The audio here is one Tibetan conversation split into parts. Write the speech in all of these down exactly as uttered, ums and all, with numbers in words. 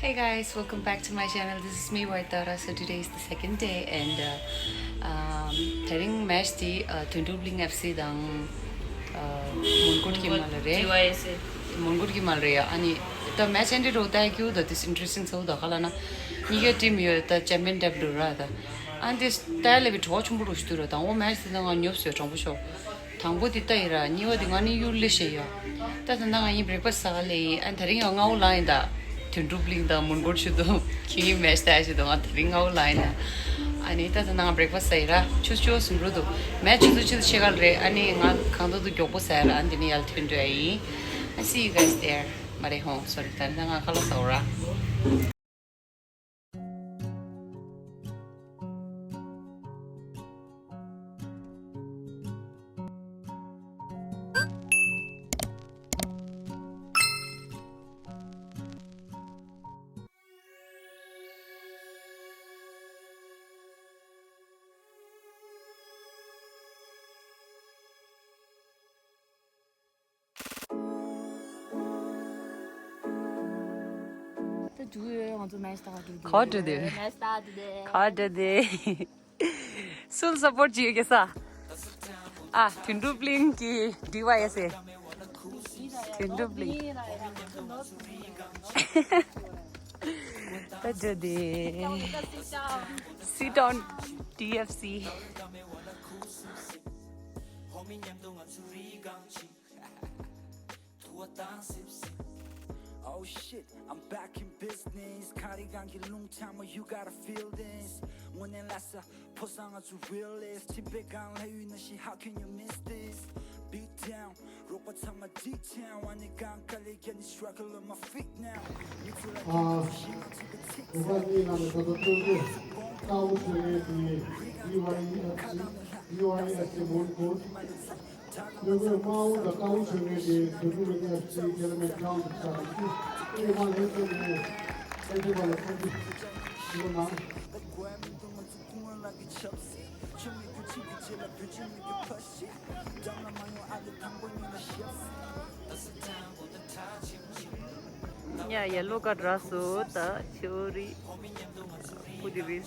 Hey guys, welcome back to my channel. This is me, Vaitara. So today is the second day and uh, um, དེ་རིང་མེཆ་དེ་uh, དོན་གྲུབ་གླིང་ཨེཕ་སི་དང་uh, མོན་གྷོ་གི་མ་ལ་རེད། ཌི་ཝའི་ཨེས་ཨེ། མོན་གྷོ་གི་མ་ལ་རེད་ཡ། ཨ་ནི་ད་མེཆ་ཨེན་ཌི་རོ་ད་ཀྱུ་ད་དེ་interesting་ཚོ་ད་ག་ལ་ན་གཉིས་ཀ་ཊིམ་ཡོད་ད་ཅེམ་པི་ཡན་ཌབ་ལུ་ར་ད། ཨ་ནི་དེ་ད་ལེ་བི་གྲོགས་ཆུང་པོ་རུ་ཞུ་དུ་ར་དང་འོ་མེཆ་དེ་ད་ང་ཉོབ་སོ་དྲང་པོ་ཤོག་དང་པོ་དེ་ལྟ་ཡིན་ར། གཉིས་པ་དེ་ང་ནི་གཡུར་ལེ་ཤེས་ཡོད། ད་ད་ལྟ་ང་གཉིས་བྷི་རེག་ཕ་སི་ཟ་ག་ལེ་ཡིན། ཨ་ད་རིང་ཡང་སྔ་བོ་ལངས་ཡིན་ད། དོན་གྲུབ་གླིང་དང་མོན་གྷོར་ཆུ་དུ་ཁྱི་གཉིས་མེཆ་ལྟ་ཡ་ཆུ་དུ་ང་ད་རིང་སྔ་བོ་ལངས་ཡིན་ན། ཨ་ནི་ད་ད་ང་བྷི་རེག་ཕ་སི་ཟ་ཡིན་ར། ཆུ་ཆུ་བ་སུམ་རུ་དུ་མེཆ་ཆུ་དུ་ཆུ་དུ་ཕྱེད་ཀ་ལ་རེད། ཨ་ནི་ང་གང་ཐོག་ཏུ་མགྱོགས་པོ་ཟ་ཡ་ར། ཨ་ནི་དེ་ནི་ཡར་ཐོན་འགྲོ་ཡ་ཡིན། I see you guys there. མ་རེད་ཧོང་སོ་རི། ད་ནི་ད་ང་ཁ་ལག་ཟ་འོ་ར། ད་དུ་ང་ཚོ་མེཆ་ལྟ་ག་འགྲོ་གི་ག་འགྲོ་དེ། མེཆ་ལྟ་ག་འགྲོ་དེ། ག་འགྲོ་དེ། སུ་ལ་སབ་པོར་ཊི་བྱེད་ཀྱི་ས། ཨ་དོན་གྲུབ་གླིང་གི་ཌི་ཝའི་ཨེས་ཨེ། དོན་གྲུབ་གླིང་། ད་འགྲོ་དེ། Sit on ཊི་ཨེཕ་སི། Oh shit, I'm back in business. Kari gangi lung tamo, you gotta feel this. Ngone lasa, posanga zu realist. Tipe gang la yu na shi, how can you miss this? Beat down, ropa tama deep down. Wani gang kali gani struggle on my feet now. Mitsu la kina shina tipe tik. Ropa ni na na to to to. Kau chene ni, you are in a, you are in a simon good. ཡོད་པའི་དམར་པོ་དང་དཀར་པོ་བྱུང་མཁན་དེ་དོན་གྲུབ་ཀྱི་ཨེཕ་སི་རྒྱལ་ལ་མེད་ཀྲང་དུ་ཆགས་པ་ཅི་ཨེ་མ་ལེ་ཚོ་ནས་ཨེ་ཅེ་པ་ལ་ཁོང་ཚོ་ཞུ་གནང་། ཉ་ཡ་ལོ་ཀ་ར་སོ་ད་ཆོ་རི་པུ་དི་རི།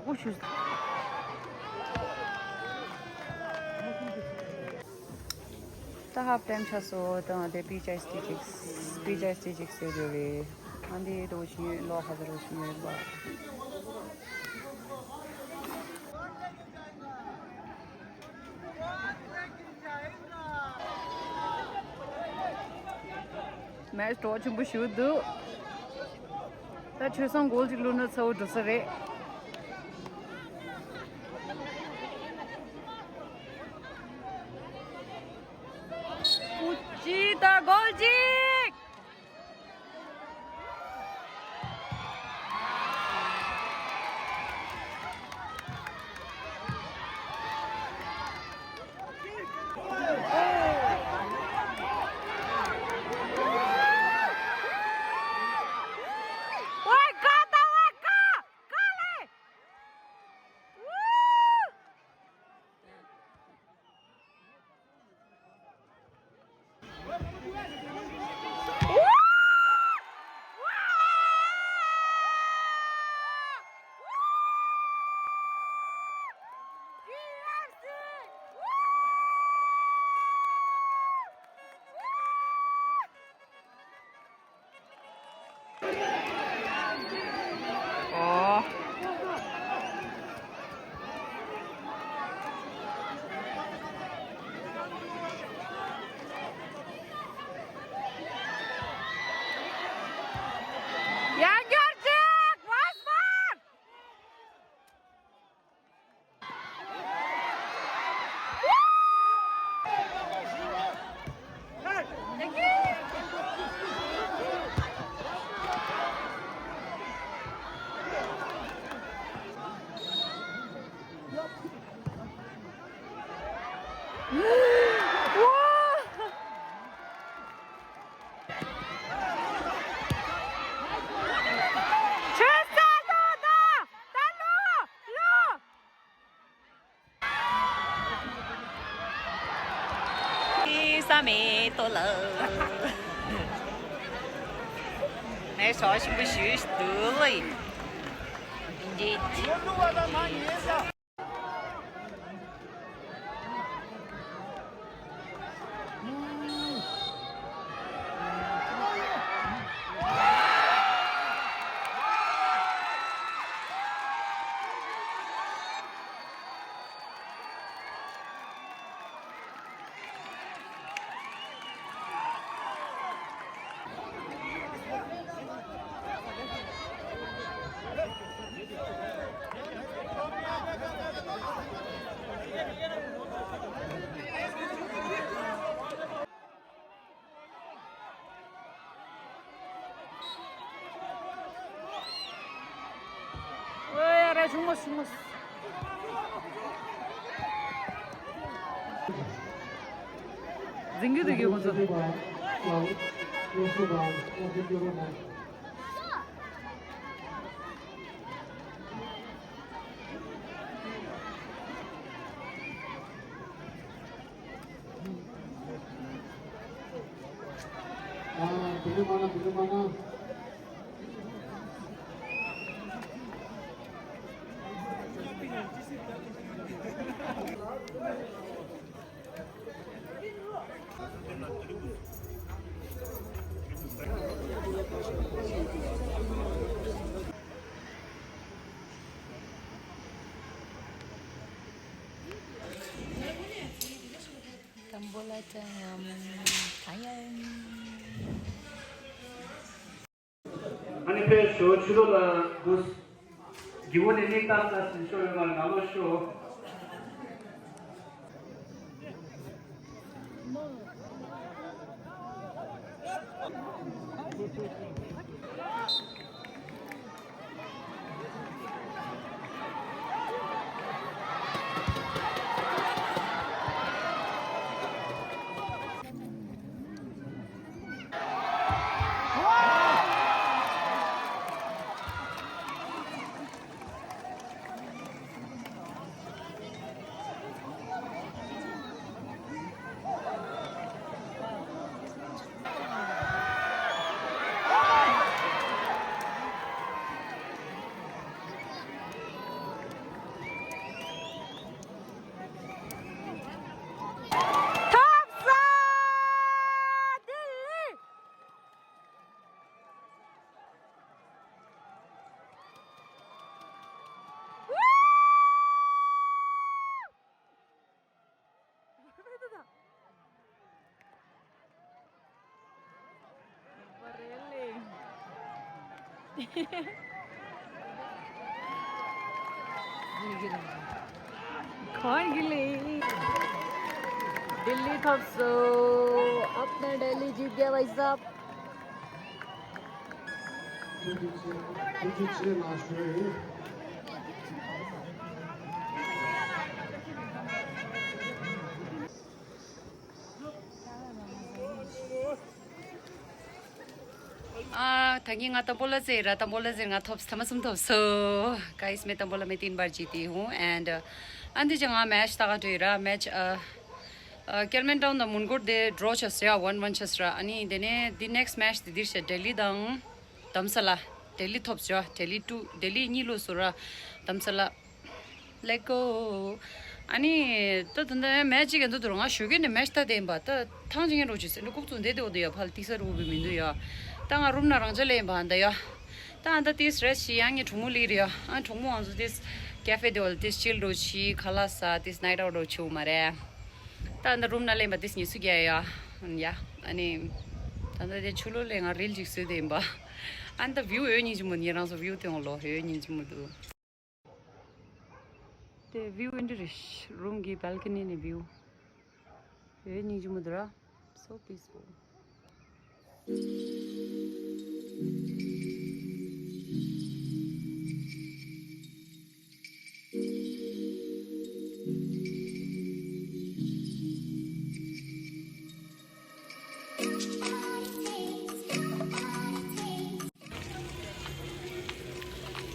ཨུ་ཤུ། ད་ཧབ་ཊའིམ་ཆགས་སོང་། ད་དེ་པི་ཅའི་སི་ཅིག་པི་ཅའི་སི་ཅིག་ཟེར་ཡོད་རེད། ཨ་འདི་དེ་འོ་ཤི་ཡོད། ལོ་ཧ་ཟེར་འོ་ཤི་ཡོད་པ། མེ་ཆི་གྲོགས་ཆེན་པོ་ཞིག་འདུག་ད་ཆོས་སང་གོལ་གཅིག་བླུགས་ན་ཚ་བོ་འགྲོ་ས་རེད། ཀུ་ཅི་ད་གོལ་གཅིག་ཡར་འགྱོར་ཅིག་ཝཱས་མར། ས་མེད་ཏོ་ལ། ངས་ཞོགས་ཞིམ་པོ་ཞུས་འདུག་ལོ་ཡིན། འདི་འདྲའི། ཨོ་ཡ་ར་ཆུང་མ་ཆུང་མ། འཛིང་གི་འདུག་གི་ཁོང་ཚོ། དང་པོ་ལ་ཅང་ཡང་གང་ཡང་། ཨ་ནི་ཕེ་ཤོ་ཆུ་ལོ་ལ་དུས་གི་བོ་ནི་ནི་ཏང་ཏ་སི་ཤོ་ཡོད་མ་ན་ལོ་ཤོ། གང་གི་ལེ། ལྡི་ལི་ཐོབ་སོ། अपना दिल्ली जीत गया भाई साहब। ཨ། ད་གིན་ང་དང་པོ་ལ་ཟེར་ར། དང་པོ་ལ་ཟེར། ང་ཐོབ། ཐ་མ་གསུམ་ཐོབ་སོ། Guys, मैं དང་པོ་ལ། मैं तीन बार जीती हूँ and, uh, ཨ་འདི་ཅི་ང་མེཆ་ལྟ་ག་འགྲོ་ཡི་ར། མེཆ་ཨ། ཨ། ཀེར་མན་ཊའུན་དང་མོན་གྷོར་དེ་ཌོ་རོ་བྱས་སོ་ཡ། ཝན་ཝན་བྱས་ར། ཨ་ནི་དེ་ནས་འདི་ནེགསི་མེཆ་དེ་འདིར་བྱས། ལྡི་ལི་དང་དྷ་རམ་ས་ལ། ལྡི་ལི་ཐོབ་བྱས། ལྡི་ལི་ཊུ། ལྡི་ལི་གཉིས་ལོས་སོ་ར། དྷ་རམ་ས་ལ། Let's go. ཨ་ནི་ད་ད་ད་མེཆ་གཅིག་གི་འདུག་འདུག་ང་ཞོགས་ཀས་ནས་མེཆ་ལྟ་བསྡད་ཡིན་པ། ད་ཐང་ཅིག་ཡིན་རོགས་ཅིག་ཟེར་ནས་ལྐུགས་ཚུགས་བསྡད་དེ། འོ་དེ་ཡ་ཕར་ཏི་ས་རུ་བི་མི་འདུག་ཡ། ད་ང་རུམ་ནང་རང་འཇགས་ལས་ཡིན་པ། ཨ་འདི་ཡ། ད་ཨ་ད་ཏིས་རེ་ཤི་ཡང་ངའི་གྲོགས་མོ་ལི་རེད་ཡ། ཨ་གྲོགས་མོ་ང་ཚོ་ཏིས་ཀེ་ཧྥེ་དེ་བ་ལ་ཏིས་ཅིལ་རོགས་ཅིག་ཁ་ལག་ཟ། ཏིས་ནའིཊ་ཨའུཊ་རོགས་ཅིག་མ་རེད། ད་ཨ་ད་རུམ་ནང་ལས་ཡིན་པ། ཏིས་ཉི་ཤུ་བརྒྱ་ཡ། ཡ། ཨ་ནི་ད་ད་དེ་ཆུ་ལོག་ལས་ང་རིལ་ཅིག་བཟོས་བསྡད་ཡིན་པ། ཨ་ད་བིའུ་འོ་སྙིང་རྗེ་མོ། ཉེ་རང་ཚོ་བིའུ་སྟོན་ལོ། འོ་སྙིང་རྗེ་མོ་འདུག་དེ་བིའུ་འདི་རེད། རུམ་གྱི་བལ་ཀ་ནི་ནས་བིའུ། འོ་སྙིང་རྗེ་མོ་འདུག་ར། So peaceful.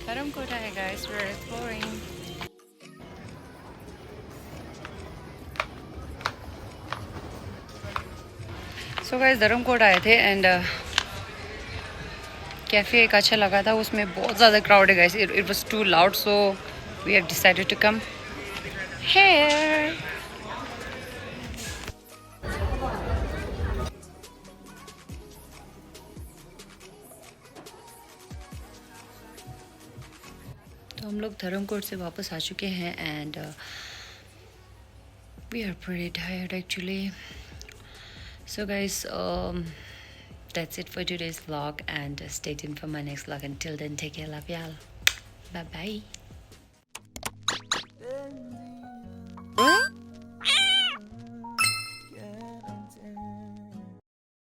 Dharamkot hai, guys, we're exploring. So guys, Dharamkot आए थे and, uh, कैफे एक अच्छा लगा था। उसमें बहुत ज़्यादा क्राउड है guys. It, it was too loud, so we have decided to come here. तो हम लोग धर्मकोट से वापस आ चुके हैं and, uh, we are pretty tired actually. So guys, um, that's it for today's vlog and, uh, stay tuned for my next vlog. Until then, take care, love y'all. Bye bye.